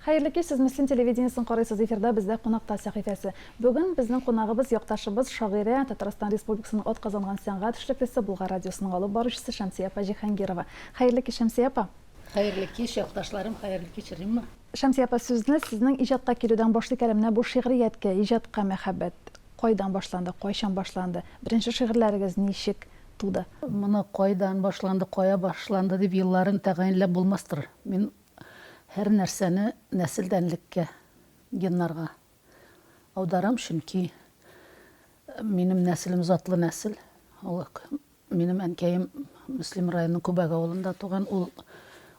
Хәерле кич, сез Мөслим телевидениесен карыйсыз, эфирда бездә кунакта сәхифәсе. Бүген безнең кунагыбыз, якташыбыз, шагыйрә, Татарстан Республикасының атказанган сәнгать эшлеклесе, Болгар радиосының алып баручысы Шәмсия апа Җиһангирова. Хәерле кич, Шәмсия апа! Хәерле кич, якташларым, хәерле кич, Римма. Шәмсия апа, сүзне сезнең иҗатка килүдән башлыйк әле. Менә бу шигърияткә, иҗатка мәхәббәт кайдан башланды, кайчан башланды? Беренче шигырьләрегез ничек туды? Моны кайдан башланды, кая башланды дип елларын тәгаенләп булмастыр. Мин һәр нәрсәне нәселдәнлеккә, геннарга аударам, чөнки минем нәселем затлы нәсел. Ул минем әнкәем Мөслим районының Күбәк авылында туган, ул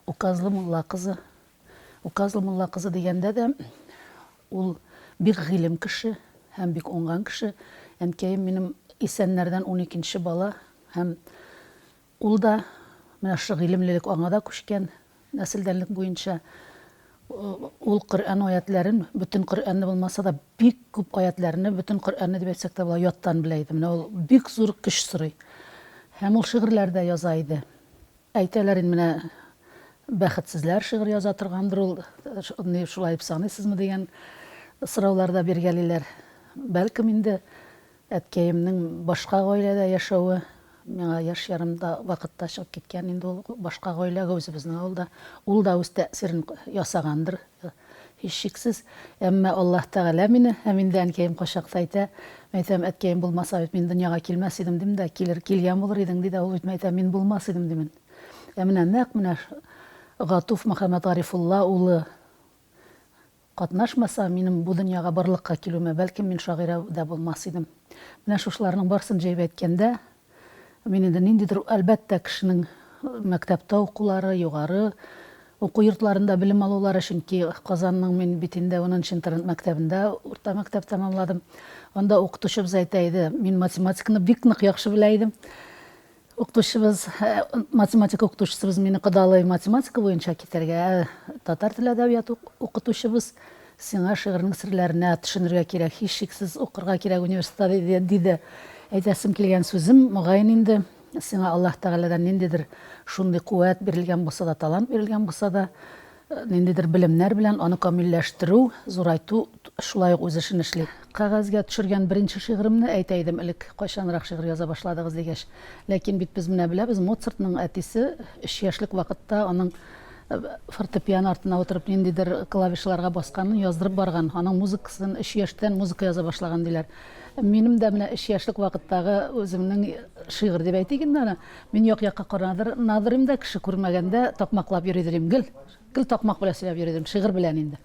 Указлы мулла кызы. Указлы мулла кызы дигәндә дә, ул бик гыйлем кеше һәм бик уңган кеше. Әнкәем минем исәннәрдән уникенче бала һәм Ул да, менә шушы гыйлемлелек аңа да күчкән, нәселдәнлек буенча. Ул Коръән аятьләрен, бөтен Коръәнне булмаса да, бик күп аятьләрне, бөтен Коръәнне дип әйтсәк тә була, яттан белә иде. Менә ул бик зур көч сорый. Һәм ул шигырьләр дә яза иде. Әйтәләр инде, менә бәхетсезләр шигырь яза торгандыр ул, ни шулай дип саныйсызмы дигән сораулар да биргәлиләр. Бәлкем инде Әткәемнең башка гаиләдә яшәве, миңа яшь ярымда вакытта чыгып киткән инде ул башка гаиләгә, үзебезнең авылда. Ул да үз тәэсирен ясагандыр, һичшиксез. Әмма Аллаһ Тәгалә мине, һәм инде әнкәем кайчакта әйтә, мин әйтәм, әткәем булмаса бит мин дөньяга килмәс идем, дим дә, килер, килгән булыр идең, ди дә, ул бит, мин әйтәм, мин булмас идем, димен. Ә менә нәкъ менә Гатуф Мөхәммәтгарифулла улы Катнашмаса, минем бу дөньяга барлыкка килүемә, бәлкем, мин шагыйрә дә булмас идем. Менә шушыларның барысын җыеп әйткәндә, мин инде ниндидер, әлбәттә, кешенең мәктәптә укулары, югары уку йортларында белем алулары, чөнки Казанның мин бит инде унынчы интернат мәктәбендә урта мәктәп тәмамладым. Анда укытучыбыз әйтә иде, мин математиканы бик нык яхшы белә идем. Укытучыбыз, математика укытучысыбыз мине кодалый математика буенча китәргә, ә татар теле әдәбияты укытучыбыз сиңа шигырьнең серләренә төшенергә кирәк, һичшиксез укырга кирәк университетта, диде. Әйтәсем килгән сүзем, мөгаен инде, сиңа Аллаһ Тәгаләдән ниндидер шундый куәт бирелгән булса да, талант бирелгән булса да, Ниндидер белемнәр белән аны камилләштерү, зурайту шулай ук үз эшен эшли. Кәгазьгә төшергән беренче шигыремне әйтә идем элек, кайчанрак шигырь яза башладыгыз дигәч. Ләкин бит без менә беләбез, Моцартның әтисе өч яшьлек вакытта аның фортепиано артына утырып ниндидер клавишаларга басканын яздырып барган, аның музыкасын өч яшьтән музыка яза башлаган диләр. Минем дә менә өч яшьлек вакыттагы үземнең шигырь дип әйтик инде аны, Мин як-якка каранадыр надырым да, кеше күрмәгәндә такмаклап йөридерим. Гел, гел такмак белән сөйләп йөридем, шигырь белән инде.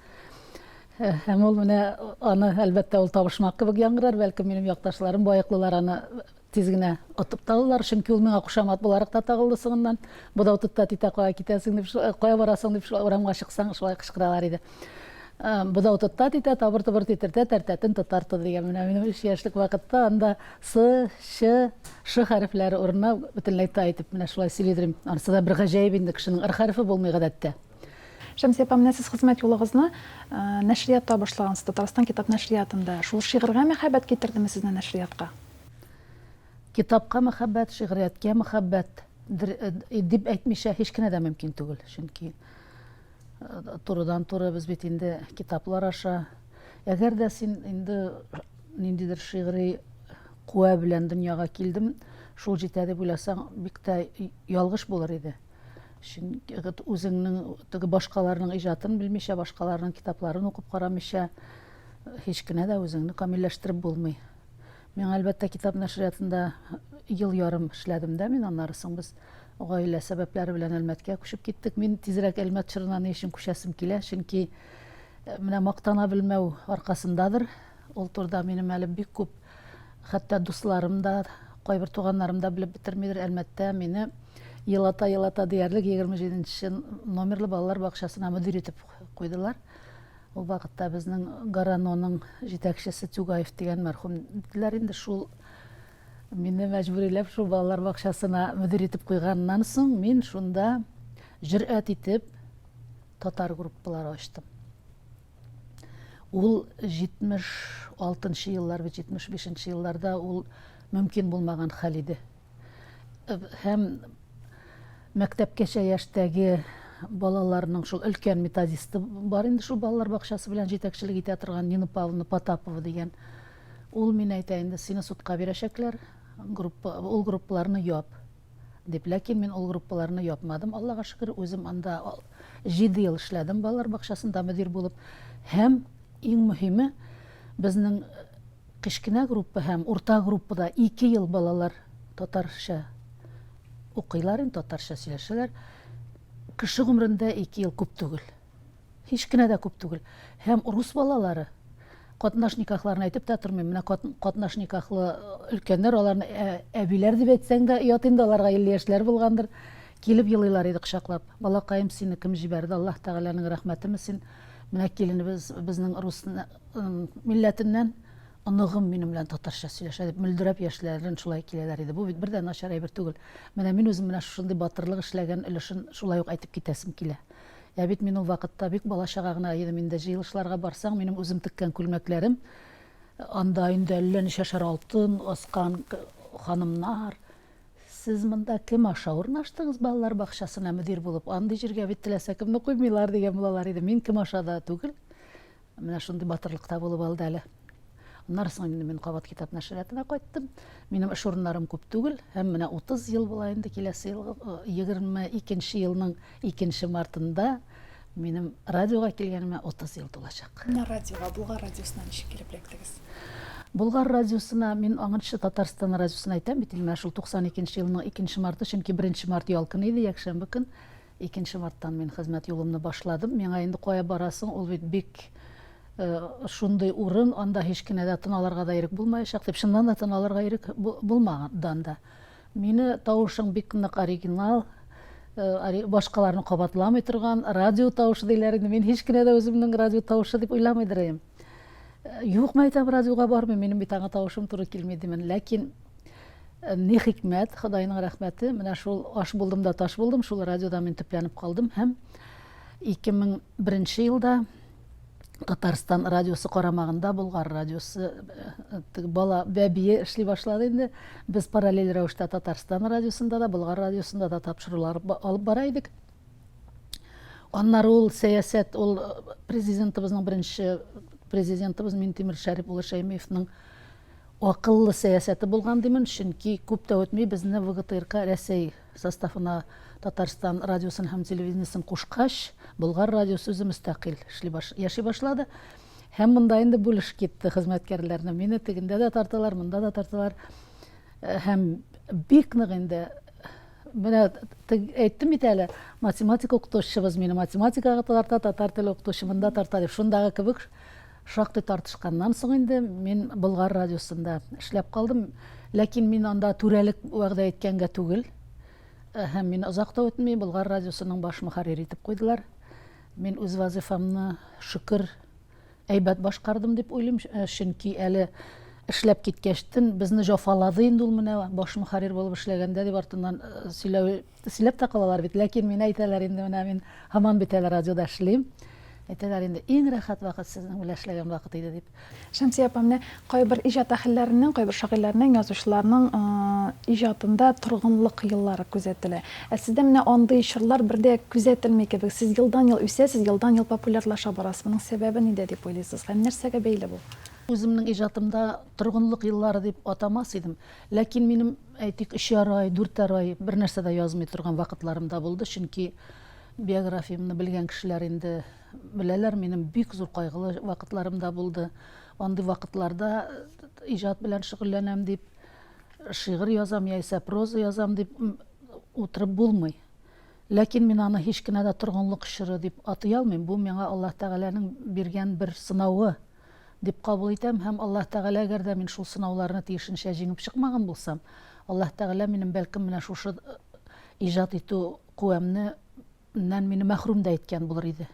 Һәм ул менә аны, әлбәттә, ул табышмак кебек яңгырар, бәлкем минем якташларым, баеклылар аны тиз генә отып та алалар, чөнки ул миңа кушамат буларак та тагылды соңыннан. Бодау тотта титә, кая китәсең дип, кая барасың дип, шулай урамга чыксаң, шулай кычкыралар иде. Бодау тотта титә, табыр-тубыр титертә, тәртәтен тотарты дигән. Менә минем өч яшьлек вакытта анда С, Ч, Ш хәрефләре урынына бөтенләй Т итеп менә шулай сөйлидер. Анысы да бер гаҗәеп инде, кешенең Р хәрефе булмый гадәттә. Шәмсия апа, менә сез хезмәт юлыгызны нәшриятта башлагансыз, Татарстан китап нәшриятында. Шул шигырьгә мәхәббәт китердеме сезне нәшриятка? Китапка мәхәббәт, шигърияткә мәхәббәт дип әйтмичә һич кенә дә мөмкин түгел. Чөнки турыдан-туры без бит инде китаплар аша. Әгәр дә син инде ниндидер шигъри куә белән дөньяга килдем, шул җитә дип уйласаң, бик тә ялгыш булыр иде. Чөнки үзеңнең теге башкаларның иҗатын белмичә, башкаларның китапларын укып карамыйча, һич кенә дә үзеңне камилләштереп булмый. Миңа, әлбәттә, китап нәшриятында ел ярым эшләдем дә мин, аннары соң без гаилә сәбәпләре белән Әлмәткә күчеп киттек. Мин тизрәк Әлмәт чорына ни өчен күчәсем килә, чөнки менә мактана белмәү аркасындадыр. Ул турыда минем әле бик күп, хәтта дусларым да, кайбер туганнарым да белеп бетермидер. Әлмәттә мине елата-елата диярлек 27 нче номерлы балалар бакчасына мөдир итеп куйдылар. Ул вакытта безнең Гараноның җитәкчесе Тюгаев дигән мәрхүм диделәр инде, шул мине мәҗбүриләп шул балалар бакчасына мөдир итеп куйганнан соң, мин шунда җөрьәт итеп татар группалары ачтым. Ул 76 нчы еллар бит, 75 нче елларда ул мөмкин булмаган хәл иде. Һәм мәктәпкәчә яшьтәге балаларның шул өлкән методисты бар инде шул балалар бакчасы белән җитәкчелек итә торган Нина Павловна Потапова дигән. Ул мин әйтә инде, сине судка бирәчәкләр, группа, ул группаларны яп дип. Ләкин мин ул группаларны япмадым, Аллага шөкер, үзем анда 7 ел эшләдем балалар бакчасында мөдир булып. Һәм иң мөһиме, безнең кечкенә группа һәм урта группада 2 ел балалар татарча укыйлар инде, татарча сөйләшәләр. Кеше гомерендә 2 ел күп түгел. Һич кенә дә күп түгел. Һәм рус балалары, катнаш никахларны әйтеп тә тормыйм, менә катнаш никахлы өлкәннәр, аларны әбиләр дип әйтсәң дә оят инде, аларга 50 яшьләр булгандыр, килеп елыйлар иде кочаклап. Балакаем, сине кем җибәрде, Аллаһ Тәгаләнең рәхмәтеме син? Менә киленебез безнең рус милләтеннән, оныгым минем белән татарча сөйләшә дип мөлдерәп яшьләрен шулай киләләр иде. Бу бит бер дә начар әйбер түгел. Менә мин үзем менә шушындый батырлык эшләгән өлешен шулай ук әйтеп китәсем килә. Ә бит мин ул вакытта бик бала-чага гына идем инде. Җыелышларга барсаң, минем үзем теккән күлмәкләрем, анда инде әллә ничәшәр алтын аскан ханымнар. Сез монда кем аша урнаштыгыз балалар бакчасына мөдир булып? Андый җиргә бит теләсә кемне куймыйлар, дигән булалар иде. Мин кем аша да түгел. Менә шундый батырлык та булып алды әле. Аннары соң инде мин кабат китап нәшриятына кайттым. Минем эш урыннарым күп түгел. Һәм менә 30 ел була инде киләсе ел, 22 елның 2 мартында минем радиога килгәнемә 30 ел тулачак. Менә радиога, Болгар радиосына ничек килеп эләктегез? Болгар радиосына мин аңынчы Татарстан радиосын әйтәм бит инде, менә шул 92 елның 2 марты, чөнки 1 март ял көне иде, якшәмбе көн. Икенче марттан мин хезмәт юлымны башладым. Миңа инде кая барасың, ул бит бик шундый урын, анда һич кенә дә тын алырга да ирек булмаячак дип, чыннан да тын алырга ирек булмаган анда. Мине тавышың бик нык оригинал, башкаларны кабатламый торган радио тавышы диләр инде. Мин һич кенә дә үземнең радио тавышы дип уйламыйдыр идем. Юк, мәйтәм, радиога бармыйм, минем бит аңа тавышым туры килми димен. Ләкин Ни хикмәт, Ходайның рәхмәте, менә шул аш булдым да таш булдым, шул радиода мин төпләнеп калдым һәм 2001 елда Татарстан радиосы карамагында Болгар радиосы э, бала бәбие эшли башлады инде. Без параллель рәвештә Татарстан радиосында да, Болгар радиосында да тапшырулар алып бара идек. Аннары ул сәясәт, ул э, президентыбызның беренче президентыбыз Минтимер Шәрип улы Шәймиевның Акыллы сәясәте булган димен, чөнки күп тә үтми безне ВГТРК Рәсәй составына Татарстан радиосын һәм телевидениесен кушкач, Болгар радиосы үзе мөстәкыйль эшли баш, яши башлады. Һәм монда инде бүлеш китте хезмәткәрләрне. Мине тегендә дә тарталар, монда да тарталар. Һәм бик нык инде менә әйттем бит әле, математика укытучыбыз мине математикага тарта, татар теле укытучы монда тарта дип. Шундагы кебек Шактый тартышканнан соң инде мин Болгар радиосында эшләп калдым. Ләкин мин анда түрәлек вәгъдә иткәнгә түгел. Һәм мин озак та үтми Болгар радиосының баш мөхәррире итеп куйдылар. Мин үз вазыйфамны, шөкер, әйбәт башкардым дип уйлыйм, чөнки әле эшләп киткәчтен безне җафалады инде ул менә баш мөхәррир булып эшләгәндә дип артыннан сөйләү Сөйләп тә калалар бит, ләкин мин әйтәләр инде, менә мин һаман бит әле радиода эшлим. Әйтәләр инде, иң рәхәт вакыт сезнең белән эшләгән вакыт иде дип. Шәмсия апа, менә кайбер иҗат әһелләренең, кайбер шагыйрьләрнең, язучыларның иҗатында торгынлык еллары күзәтелә. Ә сездә менә андый чорлар бер дә күзәтелми кебек. Сез елдан-ел үсәсез, елдан-ел популярлаша барасыз. Моның сәбәбе нидә дип уйлыйсыз һәм нәрсәгә бәйле бу? Үземнең иҗатымда торгынлык еллары дип атамас идем. Ләкин минем, әйтик, өчәр ай, дүртәр ай бернәрсә дә язмый торган вакытларым да булды, чөнки биографиямне белгән кешеләр инде беләләр, минем бик зур кайгылы вакытларым да булды. Андый вакытларда иҗат белән шөгыльләнәм дип, шигырь язам яисә проза язам дип утырып булмый. Ләкин мин аны һич кенә дә торгынлык чоры дип атый алмыйм. Бу миңа Аллаһ Тәгаләнең биргән бер сынавы. Дип кабул итәм һәм Аллаһ Тәгалә әгәр дә мин шул сынауларны тиешенчә җиңеп чыкмаган булсам, Аллаһ Тәгалә минем бәлкем менә шушы иҗат итү куәмне ннән мине мәхрүм дә иткән булыр иде.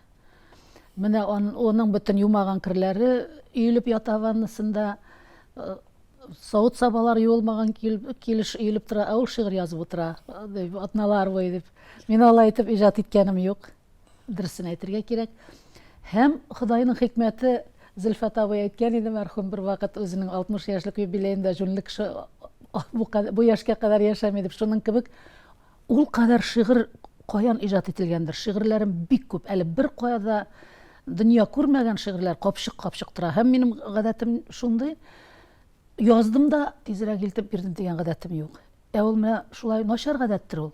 Менә аның бөтен юмаган керләре өелеп ята ваннасында, савыт-сабалар юылмаган килеш өелеп тора, ә ул шигырь язып утыра, дип, атналар буе дип. Мин алай итеп иҗат иткәнем юк. Дөресен әйтергә кирәк. Һәм Ходайның хикмәте, Зөлфәт абый әйткән иде мәрхүм бер вакыт үзенең 60 яшьлек юбилеенда җүнле кеше бу, бу яшькә кадәр яшәми дип. Шуның кебек ул кадәр шигырь каян иҗат ителгәндер, шигырьләрем бик күп, әле беркая да дөнья күрмәгән шигырьләр капчык-капчык тора. Һәм минем гадәтем шундый, яздым да тизрәк илтеп бирдем дигән гадәтем юк. Ә ул менә шулай начар гадәттер ул.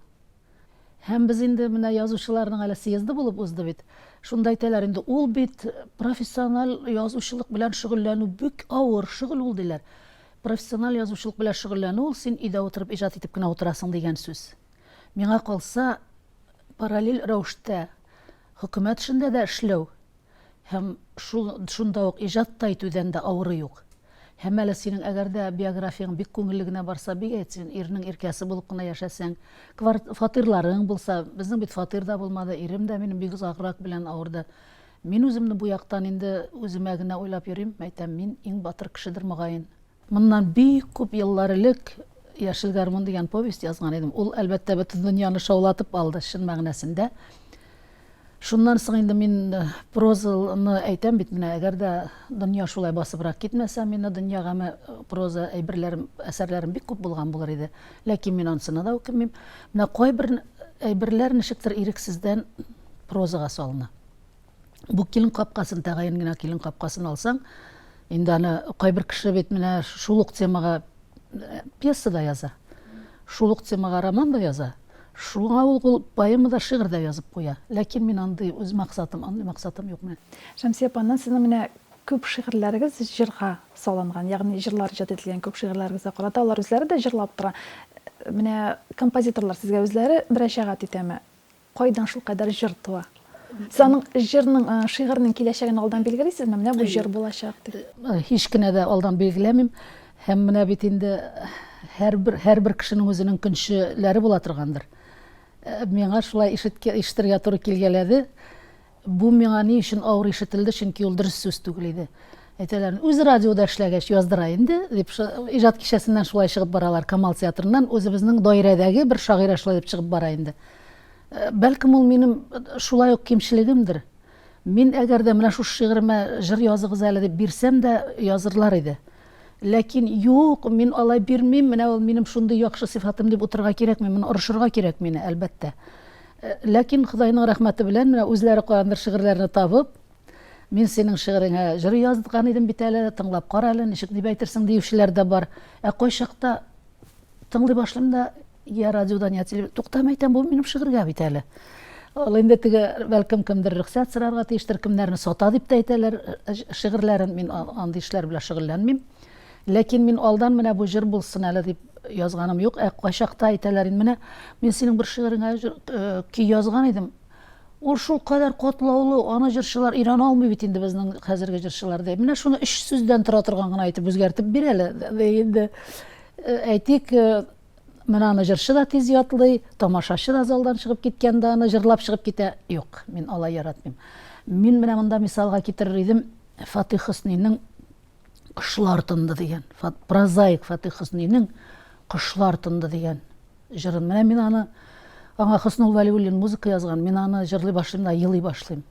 Һәм без инде менә язучыларның әле съезды булып узды бит. Шунда әйтәләр инде, ул бит профессиональ язучылык белән шөгыльләнү бик авыр шөгыль ул, диләр. Профессиональ язучылык белән шөгыльләнү ул син өйдә утырып иҗат итеп кенә утырасың дигән сүз. Миңа калса, параллель рәвештә хөкүмәт эшендә дә эшләү Һәм шул шунда ук иҗат та итүдән дә авыры юк. Һәм әле синең әгәр дә биографияң бик күңелле генә барса, бик әйт, син ирнең иркәсе булып кына яшәсәң, кварт фатирларың булса, безнең бит фатир да булмады, ирем дә минем бик озак рак белән авырды. Мин үземне бу яктан инде үземә генә уйлап йөрим, әйтәм, мин иң батыр кешедер мөгаен. Моннан бик күп еллар элек Яшел гармун дигән повесть язган идем. Ул, әлбәттә, бөтен дөньяны шаулатып алды, чын мәгънәсендә. Шуннан соң инде мин прозаны әйтәм бит, менә әгәр дә дөнья шулай басыбрак китмәсә, мине дөнья гаме проза әйберләрем, әсәрләрем бик күп булган булыр иде. Ләкин мин анысына да үкенмим. Менә кайбер әйберләр ничектер ирексездән прозага салына. Бу килен капкасын, тәгаен генә килен капкасын алсаң, инде аны кайбер кеше бит менә шул ук темага э, пьеса да яза, шул ук темага роман да яза, шуңа ул ул поэма да, шигырь дә язып куя. Ләкин мин андый үз максатым, андый максатым юк менә. Шәмсия апа, аннан сезнең менә күп шигырьләрегез җырга салынган, ягъни җырлар иҗат ителгән күп шигырьләрегезгә карата алар үзләре дә җырлап тора. Менә композиторлар сезгә үзләре мөрәҗәгать итәме? Кайдан шулкадәр җыр туа? Сез аның җырның, шигырьнең киләчәген алдан билгелисезме? Менә бу җыр булачак дип. Һич кенә дә алдан билгеләмим. Һәм менә бит инде һәрбер, һәрбер кешенең үзенең көнчеләре була торгандыр. Миңа шулай ишетергә туры килгәләде. Бу миңа ни өчен авыр ишетелде, чөнки ул дөрес сүз түгел иде. Әйтәләр, үзе радиода эшләгәч яздыра инде, дип, иҗат кичәсеннән шулай чыгып баралар, Камал театрыннан үзебезнең даирәдәге бер шагыйрә шулай дип чыгып бара инде. Бәлкем ул минем шулай ук кимчелегемдер. Мин әгәр дә менә шушы шигыремә җыр языгыз әле дип бирсәм дә, язырлар иде. Ләкин юк, мин алай бирмим, менә ул минем шундый яхшы сыйфатым дип утырырга кирәкми, моны орышырга кирәк мине, әлбәттә. Ләкин Ходайның рәхмәте белән менә үзләре каяндыр шигырьләрне табып, мин синең шигыреңә җыр язган идем бит әле, тыңлап кара әле, ничек дип әйтерсең диючеләр дә бар. Ә кайчакта тыңлый башлыйм да, я радиодан, я телевизор, тукта, әйтәм, бу минем шигырьгә бит әле. Ул инде теге, бәлкем, кемдер рөхсәт сорарга тиештер, кемнәрне сата дип тә әйтәләр шигырьләрен, мин андый эшләр белән шөгыльләнмим. Ләкин мин алдан менә бу җыр булсын әле дип язганым юк. Ә кайчакта әйтәләр инде, менә мин синең бер шигыреңә э, көй язган идем. Ул шул кадәр катлаулы, аны җырчылар өйрәнә алмый бит инде безнең хәзерге җырчылар ди. Менә шуны өч сүздән тора торган гына итеп үзгәртеп бир әле, ди инде. Э, әйтик, э, менә аны җырчы да тиз ятлый, тамашачы да залдан чыгып киткәндә аны җырлап чыгып китә. Юк, мин алай яратмыйм. Мин менә монда мисалга китерер идем Фатих Хөснинең Кошлар тынды дигән, прозаик Фатих Хөснинең Кошлар тынды дигән җырын. Менә мин аны, аңа Хөснул Вәлиуллин музыка язган, мин аны җырлый башлыйм да елый башлыйм.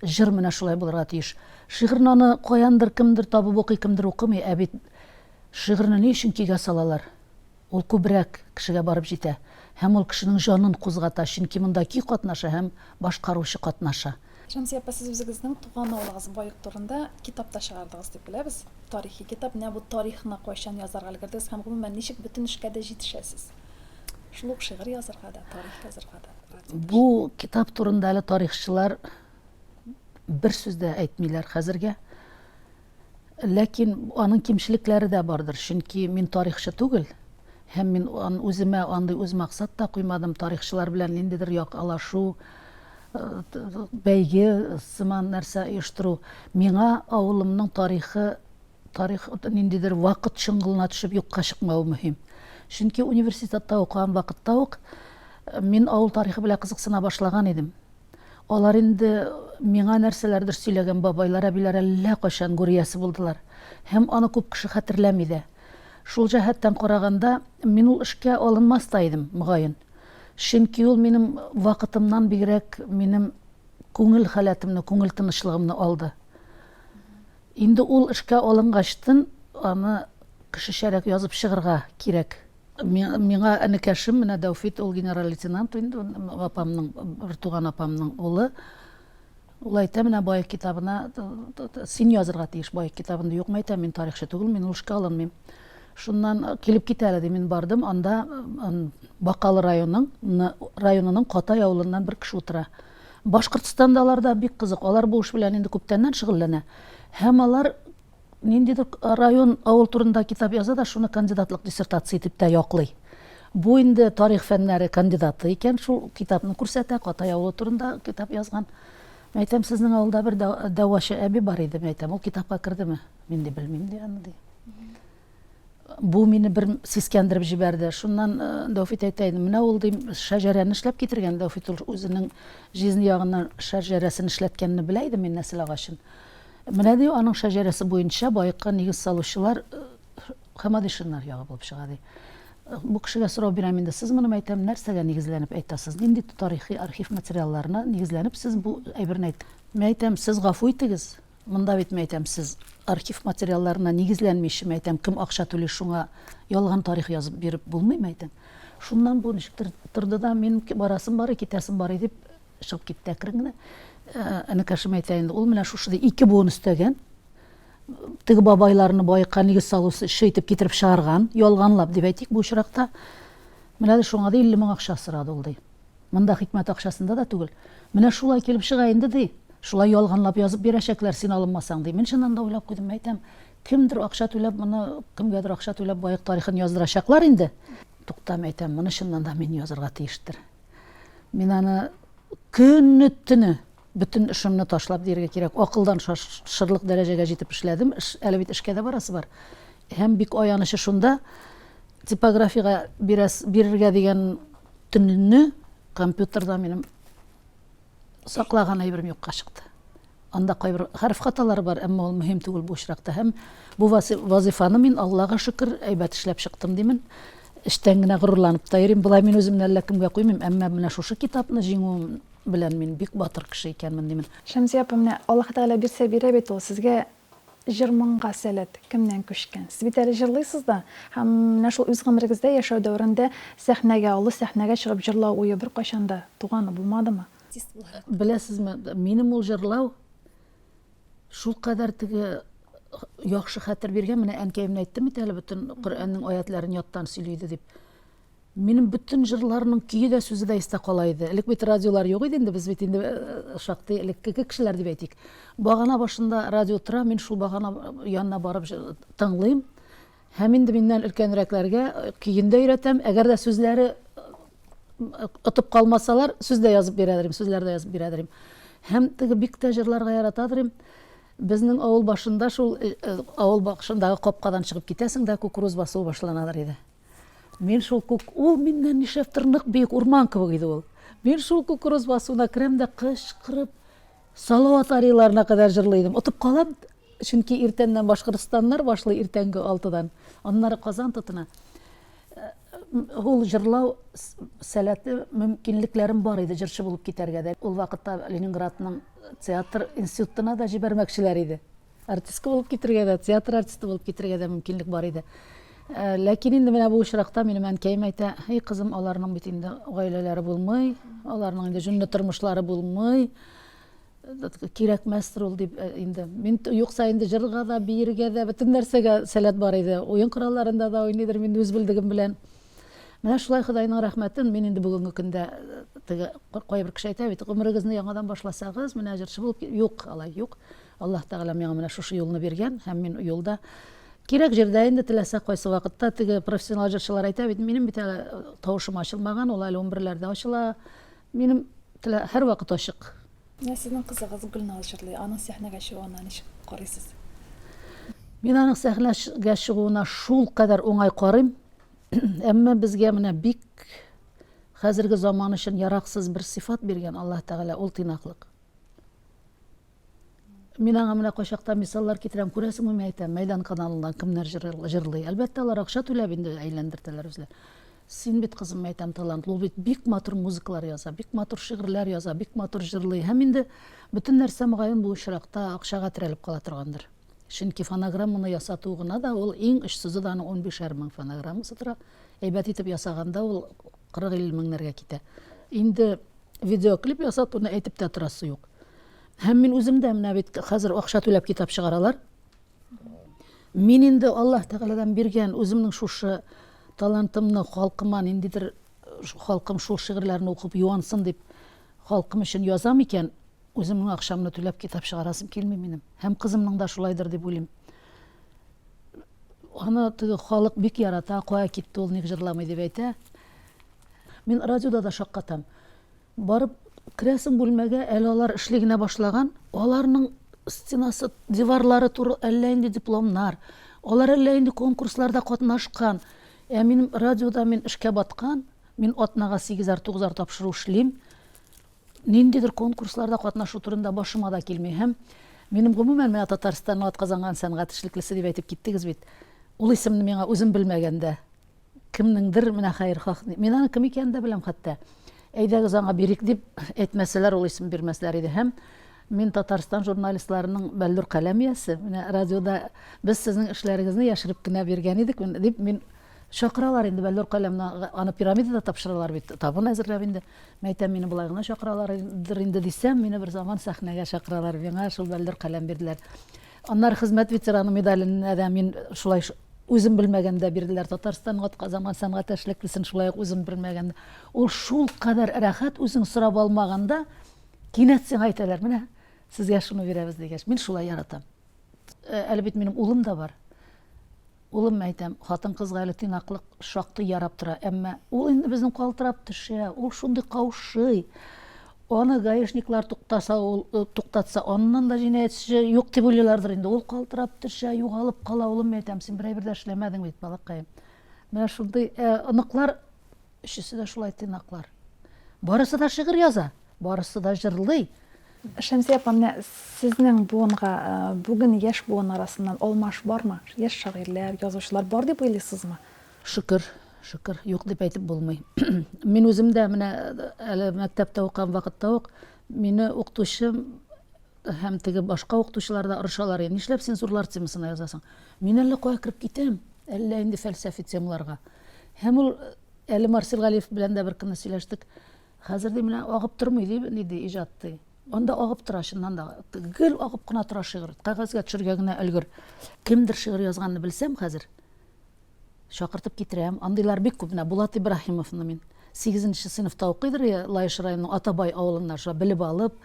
Җыр менә шулай булырга тиеш. Шигырьне аны каяндыр кемдер табып укый, кемдер укымый, ә бит шигырьне ни өчен көйгә салалар? Ул күбрәк кешегә барып җитә һәм ул кешенең җанын кузгата, чөнки монда көй катнаша һәм башкаручы катнаша. Шәмсия апа, сез үзегезнең туган авылыгыз Баек турында китап та чыгардыгыз дип беләбез. Тарихи китап. Менә бу тарихны кайчан язарга өлгердегез һәм гомумән ничек бөтен эшкә дә җитешәсез? Шул ук шигырь язарга да, тарих язарга да. Бу китап турында әле тарихчылар бер сүз дә әйтмиләр хәзергә. Ләкин аның кимчелекләре дә бардыр, чөнки мин тарихчы түгел һәм мин үземә андый үзмаксат та куймадым, тарихчылар белән ниндидер якалашу, бәйге сыман нәрсә оештыру. Миңа авылымның тарихы, тарих ниндидер вакыт чоңгылына төшеп юкка чыкмавы мөһим. Чөнки университетта укыган вакытта ук мин авыл тарихы белән кызыксына башлаган идем. Алар инде миңа нәрсәләрдер сөйләгән бабайлар, әбиләр әллә кайчан гүр иясе булдылар. Һәм аны күп кеше хәтерләми дә. Шул җәһәттән караганда, мин ул эшкә алынмас та идем, мөгаен. Чөнки ул минем вакытымнан бигрәк минем күңел халәтемне, күңел тынычлыгымны алды. Инде ул эшкә алынгачтын, аны кешечәрәк язып чыгырга кирәк. Миңа энекәшем, менә Дәүфит, ул генерал-лейтенант инде, апамның, бертуган апамның улы. Ул әйтә, менә Баек китабына син язырга тиеш Баек китабында. Юк, әйтәм, мин тарихчы түгел, мин ул эшкә алынмыйм. Шуннан килеп кит әле, ди, мин бардым, анда Бакалы районының, районының Катай авылыннан бер кеше утыра. Башкортстанда алар да бик кызык, алар бу эш белән инде күптәннән шөгыльләнә. Һәм алар ниндидер район, авыл турында китап яза да, шуны кандидатлык диссертация итеп тә яклый. Бу инде тарих фәннәре кандидаты икән, шул китапны күрсәтә, Катай авылы турында китап язган. Мин әйтәм, сезнең авылда бер дәвачы әби бар иде, мин әйтәм, ул китапка кердеме? Мин ди белмим ди аны ди. Бу мине бер сискәндереп җибәрде. Шуннан Дәүфит әйтә инде, менә ул дим, шәҗәрәне эшләп китергән. Дәүфит ул үзенең җизни ягыннан шәҗәрәсен эшләткәнне белә иде мин, нәсел агачын. Менә ди, аның шәҗәрәсе буенча Баекка нигез салучылар Хамадишиннар ягы булып чыга ди. Бу кешегә сорау бирәм инде, сез моны әйтәм, нәрсәгә нигезләнеп әйтәсез? Нинди тарихи архив материалларына нигезләнеп сез бу әйберне әйт? Мин әйтәм, сез гафу итегез, монда бит мин әйтәм, сез архив материалларына нигезләнмичә, мин әйтәм, кем акча түли, шуңа ялган тарих язып биреп булмый, мин әйтәм. Шуннан бу ничектер торды да, мин барасым бар, китәсем бар дип Чыгып китте әкрен генә. Энекәшем әйтә инде, ул менә шушы ике буын өстәгән. Теге бабайларны баекка нигез салучы итеп китереп чыгарган, ялганлап дип әйтик бу очракта. Менә дә шуңа да 50 мең акча сорады ул ди. Монда хикмәт акчасында да түгел. Менә шулай килеп чыга инде ди. Шулай ялганлап язып бирәчәкләр, син алынмасаң ди. Мин чыннан да уйлап куйдым, әйтәм, кемдер акча түләп моны, кемгәдер акча түләп баек тарихын яздырачаклар инде. Тукта, әйтәм, моны чыннан да мин язырга тиештер. Мин аны көне төне бөтен эшемне ташлап дияргә кирәк, акылдан шашырлык дәрәҗәгә җитеп эшләдем. Эш, әле бит эшкә дә барасы бар. Һәм бик аянычы шунда, типографиягә бирәс, бирергә дигән төнне компьютерда минем саклаган әйберем юкка чыкты. Анда кайбер хәреф хаталары бар, әмма ул мөһим түгел бу очракта. Һәм бу вазыйфаны мин, Аллага шөкер, әйбәт эшләп чыктым димен. Эчтән генә горурланып та йөрим. Болай мин үземне әллә кемгә куймыйм, әмма менә шушы китапны җиңүем белән мин бик батыр кеше икәнмен димен. Шәмсия апа, менә Аллаһы Тәгалә бирсә бирә бит ул, сезгә җыр-моңга сәләт кемнән күчкән? Сез бит әле җырлыйсыз да, һәм менә шул үз гомерегездә яшәү дәверендә сәхнәгә, олы сәхнәгә чыгып җырлау уе беркайчан да туганы булмадымы? Артист буларак. Беләсезме, минем ул җырлау шулкадәр теге яхшы хәтер биргән, менә әнкәемне әйттем бит әле, бөтен Коръәннең аятларын яттан сөйли иде дип. Минем бөтен җырларның көе дә, сүзе дә истә кала иде. Элек бит радиолар юк иде инде, без бит инде э, шактый элеккеге кешеләр дип әйтик. Багана башында радио тора, мин шул багана янына барып тыңлыйм. Һәм инде миннән өлкәнрәкләргә э, көен дә өйрәтәм. Әгәр дә сүзләре э, отып калмасалар, сүз дә язып бирә дим, сүзләр дә язып бирә дим. Һәм теге бик тә җырларга ярата дим. Безнең авыл башында шул э, авыл башындагы капкадан чыгып китәсең дә кукуруз басуы башланадыр иде. Мин шул күк, ул миннән нишләптер нык биек урман кебек иде ул. Мин шул кукуруз басуына керәм дә кычкырып Салават арияларына кадәр җырлый идем. Отып калам, чөнки иртәннән Башкортстаннар башлый иртәнге алтыдан. Аннары Казан тотына. Э, ул җырлау сәләте, мөмкинлекләрем бар иде җырчы булып китәргә дә. Ул вакытта Ленинградның театр институтына да җибәрмәкчеләр иде. Артистка булып китергә дә, театр артисты булып китергә дә мөмкинлек бар иде. Э, ләкин инде менә бу очракта минем әнкәем әйтә, "Эй, кызым, аларның бит инде гаиләләре булмый, аларның инде җүнле тормышлары булмый. Кирәкмәстер ул дип э, инде. Мин юкса инде җырга да, биергә дә, бөтен нәрсәгә сәләт бар иде. Уен коралларында да уйныйдыр мин үз белдегем белән. Менә шулай Ходайның рәхмәтен мин инде бүгенге көндә э, теге кайбер кеше әйтә бит, гомерегезне яңадан башласагыз, менә җырчы булып юк, алай юк. Аллаһ Тәгалә миңа менә шушы юлны биргән һәм мин юлда кирәк җирдә инде теләсә кайсы вакытта теге профессионал җырчылар әйтә бит, минем бит әле э, тавышым ачылмаган, ул әле унберләрдә ачыла. Минем телә һәрвакыт ачык. Менә сезнең кызыгыз Гөлназ җырлый, аның сәхнәгә чыгуына ничек карыйсыз? Мин аның сәхнәгә чыгуына шулкадәр уңай карыйм. Әмма безгә менә бик хәзерге заман өчен яраксыз бер сыйфат биргән Аллаһ Тәгалә, ул тыйнаклык. Мин аңа менә кайчакта мисаллар китерәм, күрәсеңме, мин әйтәм, Мәйдан каналыннан кемнәр җырлый. Әлбәттә, алар акча түләп инде әйләндертәләр үзләре. Син бит, кызым, мин әйтәм, талантлы, ул бит бик матур музыкалар яза, бик матур шигырьләр яза, бик матур җырлый. Һәм инде бөтен нәрсә, мөгаен, бу очракта акчага терәлеп кала торгандыр. Чөнки фонограмманы ясату гына да ул иң очсызы да аның унбишәр мең фонограммасы тора. Әйбәт итеп ясаганда ул 40-50 меңнәргә китә. Инде видеоклип ясатуны әйтеп тә торасы юк. Һәм мин үзем дә менә бит хәзер акча түләп китап чыгаралар. Мин инде Аллаһ Тәгаләдән биргән үземнең шушы талантымны халкыма ниндидер халкым шул шигырьләрне укып юансын дип халкым өчен язам икән, үземнең акчамны түләп китап чыгарасым килми минем. Һәм кызымның да шулайдыр дип уйлыйм. Аны теге халык бик ярата, кая китте ул, ник җырламый дип әйтә. Мин радиода да шаккатам. Барып керәсең бүлмәгә, әле алар эшли генә башлаган, аларның стенасы, диварлары туры әллә инде дипломнар, алар әллә инде конкурсларда катнашкан. Ә минем радиода мин эшкә баткан, мин атнага сигезәр, тугызар тапшыру эшлим. Ниндидер конкурсларда катнашу турында башыма да килми. Һәм минем гомумән менә Татарстанның атказанган сәнгать эшлеклесе дип әйтеп киттегез бит. Ул исемне миңа үзем белмәгәндә кемнеңдер менә хәерхаһ, мин аның кем икәнен дә беләм хәтта. Әйдәгез аңа бирик дип әйтмәсәләр, ул исем бирмәсләр иде. Һәм мин Татарстан журналистларының бәллүр каләм иясе. Менә радиода без сезнең эшләрегезне яшереп кенә биргән идек дип мин чакыралар инде бәллүр каләмне, аны пирамидада тапшыралар бит, табын әзерләп инде. Мин әйтәм, мине болай гына чакыралардыр инде дисәм, мине бер заман сәхнәгә чакыралар, миңа шул бәллүр каләм бирделәр. Аннары хезмәт ветераны медаленә дә мин шулай үзем белмәгәндә бирделәр. Татарстанның атказанган сәнгать эшлеклесен шулай ук үзем белмәгәндә. Ул шулкадәр рәхәт, үзең сорап алмаганда, кинәт сиңа әйтәләр, менә сезгә шуны бирәбез дигәч. Мин шулай яратам. Әле бит минем улым да бар. Улым, әйтәм, хатын-кызга әле тыйнаклык шактый ярап тора, әмма ул инде безнең калтырап төшә, ул шундый каушый. Аны гаишниклар туктаса, ул э, туктатса, аннан да җинаятьче юк дип уйлыйлардыр инде. Ул калтырап төшә, югалып кала. Улым, әйтәм, син бер әйбер дә эшләмәдең бит, балакаем. Менә шундый э, оныклар Өчесе дә шулай тыйнаклар. Барысы да шигырь яза, барысы да җырлый. Шәмсия апа, менә сезнең буынга бүген яшь буын арасыннан алмаш бармы? Яшь шагыйрьләр, язучылар бар дип уйлыйсызмы? Шөкер, шөкер, юк дип әйтеп булмый. Мин үзем дә менә әле мәктәптә укыган вакытта ук мине укытучым һәм теге башка укытучылар да орышалар иде. Нишләп син зурлар темасына язасың? Мин әллә кая кереп китәм, әллә инде фәлсәфи темаларга. Һәм ул әле Марсель Галиев белән дә бер көнне сөйләштек. Хәзер ди менә агып тормый ди, ни ди иҗат ди. Анда агып тора, чыннан да. Гел агып кына тора шигырь. Кәгазьгә төшергә генә өлгер. Кемдер шигырь язганны белсәм хәзер, Чакыртып китерәм. Андыйлар бик күп. Менә Булат Ибраһимовны мин сигезенче сыйныфта укыйдыр, Лаеш районының Атабай авылыннан шулай белеп алып,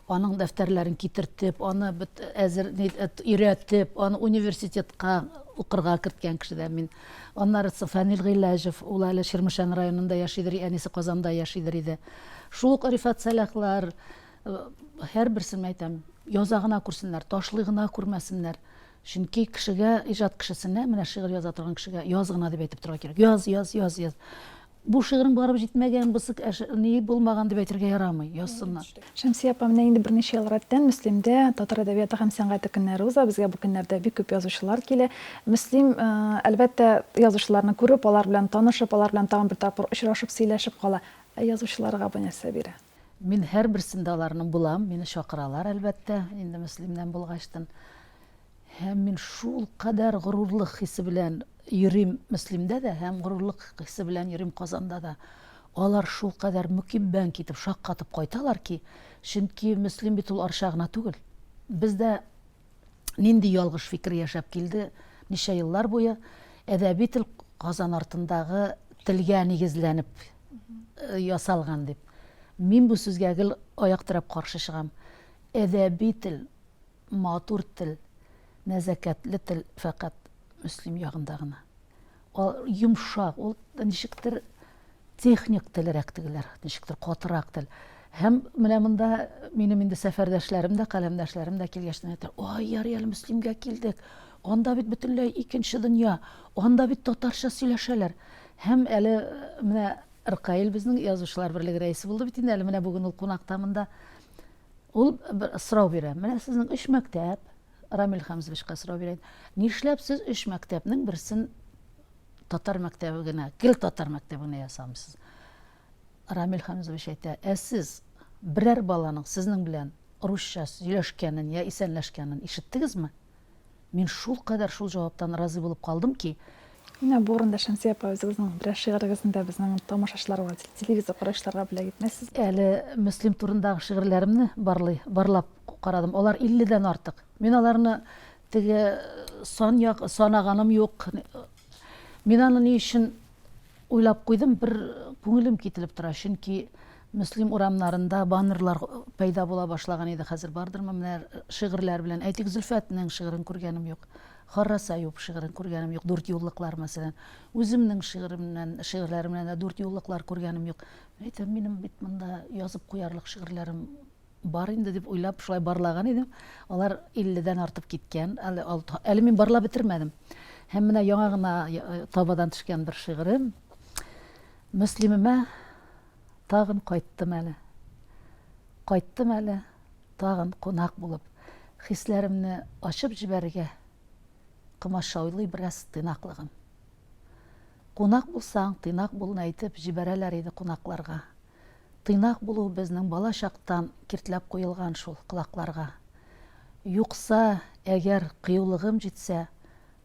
аның дәфтәрләрен китертеп, аны бит әзер өйрәтеп, аны университетка укырга керткән кеше дә мин. Аннары Фәнил Гыйләҗев, ул әле Чирмешән районында яшидер, әнисе Казанда яшидер иде. Шул ук Рифат Сәлахлар, һәрберсен әйтәм, яза гына күрсеннәр, ташлый гына күрмәсеннәр. Чөнки кешегә, иҗат кешесенә, менә шигырь яза торган кешегә яз гына дип әйтеп торырга кирәк. Яз, яз, яз, яз. Бу шигырең барып җитмәгән, бусы ни булмаган дип әйтергә ярамый, язсыннар. Шәмсия апа, менә инде берничә ел рәттән Мөслимдә татар әдәбияты һәм сәнгате көннәре уза. Безгә бу көннәрдә бик күп язучылар килә. Мөслим, әлбәттә, язучыларны күреп, алар белән танышып, алар белән тагын бер тапкыр очрашып, сөйләшеп кала. Ә язучыларга бу нәрсә бирә? Мин һәрберсендә аларның булам, мине чакыралар, әлбәттә, инде Мөслимнән булгачтын. Һәм мин шулкадәр горурлык хисе белән йөрим Мөслимдә дә һәм горурлык хисе белән йөрим Казанда да. Алар шулкадәр мөкиббән китеп, шаккатып кайталар ки, чөнки Мөслим бит ул Арча гына түгел. Бездә нинди ялгыш фикер яшәп килде ничә еллар буе, әдәби тел Казан артындагы телгә нигезләнеп ясалган дип. Мин бу сүзгә гел аяк терәп каршы чыгам. Әдәби тел, матур тел, нәзакәтле тел фәкать Мөслим ягында гына. Ул йомшак, ул ничектер техник телрәк тегеләр, ничектер катырак тел. Һәм менә монда минем инде сәфәрдәшләрем дә, каләмдәшләрем дә килгәч әйтә, "Ай, ярый әле Мөслимгә килдек. Анда бит бөтенләй икенче дөнья. Анда бит татарча сөйләшәләр." Һәм әле менә Ркаил безнең язучылар берлеге рәисе булды бит инде, әле менә бүген ул кунакта монда. Ул бер сорау бирә. Менә сезнең өч мәктәп, Рамил Хәмзовичка сорау бирә. Нишләп сез өч мәктәпнең берсен татар мәктәбе генә, гел татар мәктәбе генә ясамыйсыз? Рамил Хәмзович әйтә, ә сез берәр баланың сезнең белән русча сөйләшкәнен я исәнләшкәнен ишеттегезме? Мин шулкадәр шул җаваптан разый булып калдым ки. Менә бу урында, Шәмсия апа, үзегезнең берәр шигырегезне дә безнең тамашачыларга, телевизор караучыларга бүләк итмәссез? Әле Мөслим турындагы шигырьләремне барлый, барлап карадым. Алар илледән артык. Мин аларны теге сан як, санаганым юк. Мин аны ни өчен Уйлап куйдым, бер күңелем кителеп тора, чөнки Мөслим урамнарында баннерлар пәйда була башлаган иде, хәзер бардырмы, менә шигырьләр белән. Әйтик, Зөлфәтнең шигырен күргәнем юк, Харрас Аюп шигырен күргәнем юк, дүртьюллыклар, мәсәлән. Үземнең шигыремнән, шигырьләремнән дә дүртьюллыклар күргәнем юк. Әйтәм, минем бит монда язып куярлык шигырьләрем Бар инде дип уйлап, шулай барлаган идем. Алар 50-дән артып киткән. Әле, әле мин барлап бетермәдем. Һәм менә яңа гына э, табадан төшкән бер шигырем. Мөслимемә тагын кайттым әле. Кайттым әле тагын кунак булып. Хисләремне ачып җибәрергә комачаулый бераз тыйнаклыгым. Кунак булсаң, тыйнак булны әйтеп җибәрәләр иде кунакларга. Тыйнак булу безнең бала чактан киртләп куелган шул колакларга. Юкса, әгәр кыюлыгым җитсә,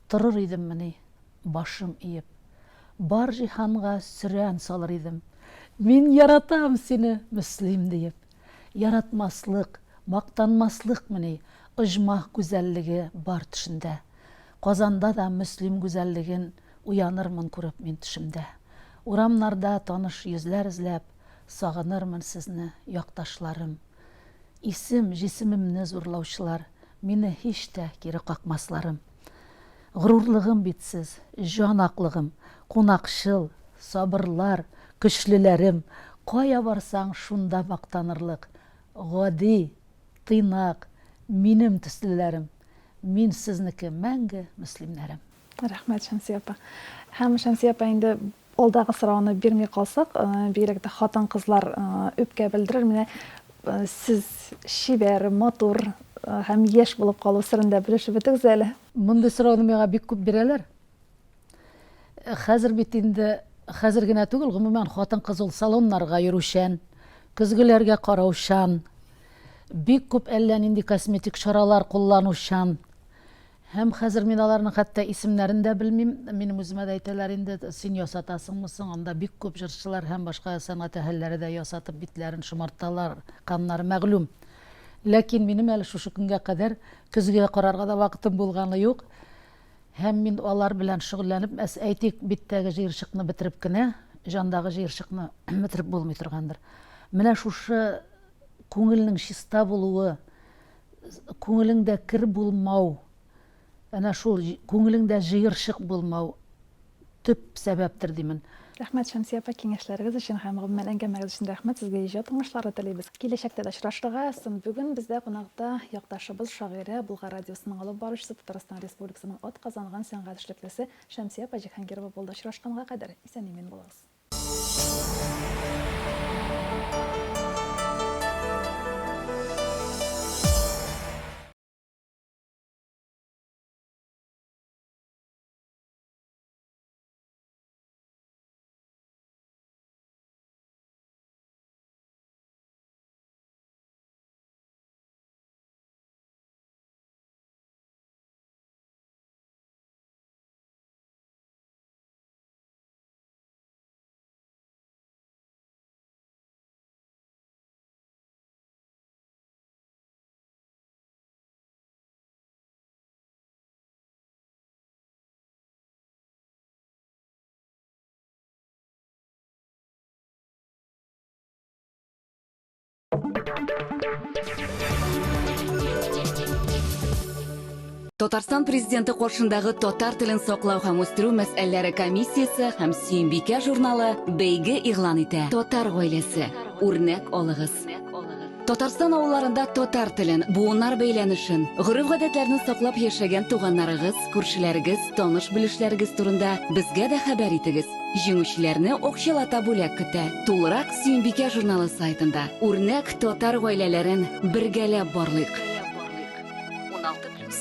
торыр идеммени, башым иеп. Бар җиһанга сөрән салыр идем, Мин яратам сине, Мөслим, диеп. Яратмаслык, мактанмаслыкмыни оҗмах гүзәллеге бар төшендә. Казанда да Мөслим гүзәллеген уянырмын күреп мин төшемдә. Урамнарда таныш йөзләр эзләп, Сагынырмын сезне, якташларым. Исем, җисемемне зурлаучылар, Мине һич тә кире какмасларым. Горурлыгым бит сез, җан аклыгым, Кунакчыл, сабырлар, көчлеләрем, Кая барсаң, шунда мактанырлык, Гади, тыйнак, минем төслеләрем. Мин сезнеке мәңге, мөслимнәрем. Рәхмәт, Шәмсия апа. Һәм, Шәмсия апа, инде алдагы сорауны бирми калсак, бигрәк тә хатын-кызлар үпкә белдерер. Менә сез чибәр, матур һәм яшь булып калу серен дә белешеп бетегез әле. Мондый сорауны миңа бик күп бирәләр. Хәзер бит инде, хәзер генә түгел, гомумән, хатын-кыз ул салоннарга йөрүчән, көзгеләргә караучан, бик күп әллә нинди косметик чаралар кулланучан. Һәм хәзер мин аларның хәтта исемнәрен дә белмим. Минем үземә дә әйтәләр инде, син ясатасыңмы соң? Анда бик күп җырчылар һәм башка сәнгать әһелләре дә ясатып битләрен шомарталар, каннары мәгълүм. Ләкин минем әле шушы көнгә кадәр көзгегә карарга да вакытым булганы юк. Һәм мин алар белән шөгыльләнеп, мәс, әйтик, биттәге җыерчыкны бетереп кенә, җандагы җыерчыкны бетереп булмый торгандыр. Менә шушы күңелнең чиста булуы, Күңелеңдә кер булмау, әнә шул күңелеңдә җыерчык булмау төп сәбәптер димен. Рәхмәт, Шәмсия апа, киңәшләрегез өчен һәм гомумән әңгәмәгез өчен рәхмәт. Сезгә иҗат уңышлары телибез. Киләчәктә дә очрашырга язсын. Бүген бездә кунакта якташыбыз, шагыйрә, Болгар радиосының алып баручысы, Татарстан Республикасының атказанган сәнгать эшлеклесе Шәмсия апа Җиһангирова булды. Очрашканга кадәр исән-имин булыгыз. Татарстан Президенты каршындагы татар телен саклау һәм үстерү мәсьәләләре комиссиясе һәм Сөембикә журналы бәйге игълан итә. Татар гаиләсе. Үрнәк алыгыз. Татарстан авылларында татар телен, буыннар бәйләнешен, гореф-гадәтләрне саклап яшәгән туганнарыгыз, күршеләрегез, таныш-белешләрегез турында безгә дә хәбәр итегез. Җиңүчеләрне акчалата бүләк көтә. Тулырак Сөембикә журналы сайтында. Үрнәк татар гаиләләрен бергәләп барлыйк. 16 плюс.